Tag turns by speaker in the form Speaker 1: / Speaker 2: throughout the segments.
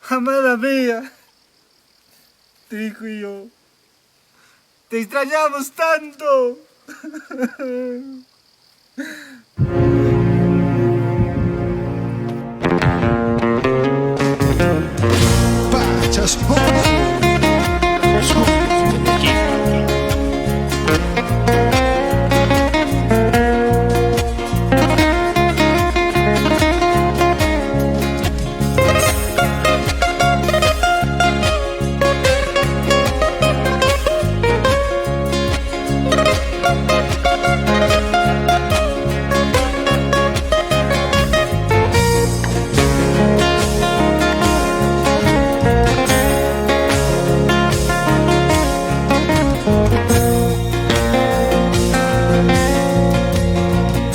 Speaker 1: Amada mía, tu hijo y yo, te extrañamos tanto.
Speaker 2: Pachas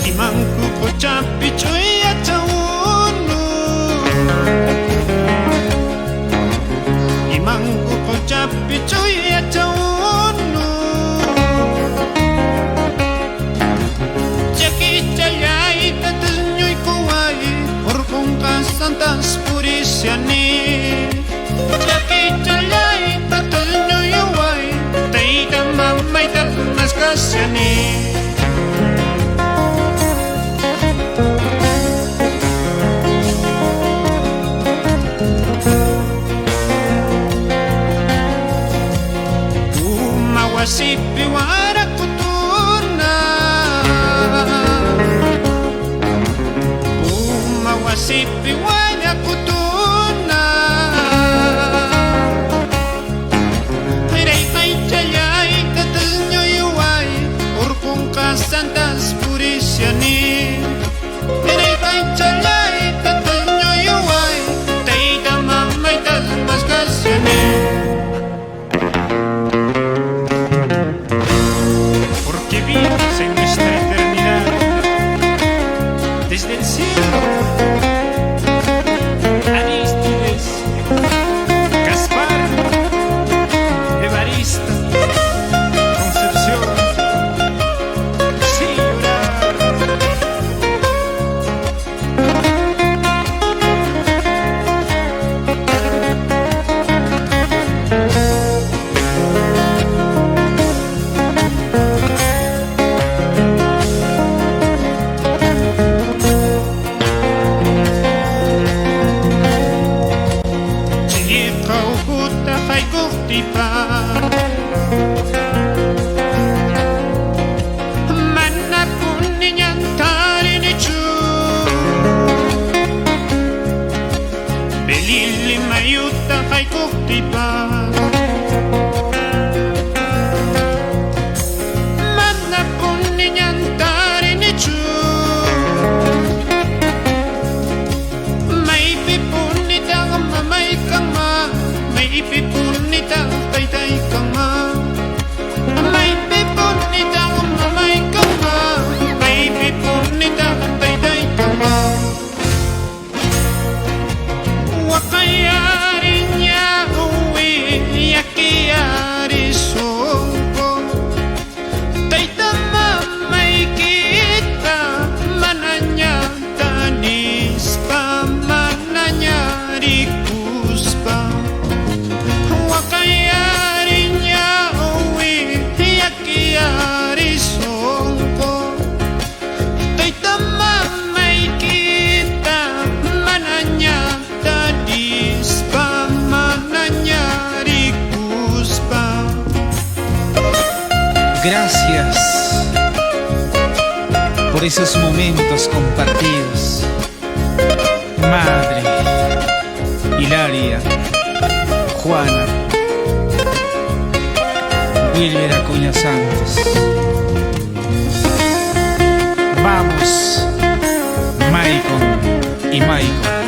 Speaker 3: Imanku quchapi ch'uyacha unu Imanku quchapi ch'uyacha unu Chakichallayta t'uñuykuway urqunqa santas purishani Chakichallayta t'uñuyuway tayta mamayta maskashani. Uma wasipi warakutuna Uma wasipi warakutuna Raypaychallayta t'uñuyuway urqunqa santas purishani Raypaychallayta t'uñuyuway tayta mamayta maskashani. Porque vives en nuestra eternidad desde el cielo. Arístides, Gaspar, Evaristo, Concepción, sin llorar. Chilliqa uhuta haykuqtipa Mana puniñan tarinichu Belili mayuta haykuqtipa Mana puniñan tarinichu Maypi punitaq mamaykanma Maypi punitaq taytaykanma Maypi punitaq mamaykanma Maypi punitaq taytaykanma Waqayariña llakiyari sunqu Tayta mamaykita manaña tanispa manaña rikuspa Waqayariña llakiyari sunqu Tayta mamaykita manaña tanispa manaña rikuspa.
Speaker 2: Gracias por esos momentos compartidos. Madre, Hilaria, Juana, Wilber Acuña Santos. Vamos, Maicon y Maicon.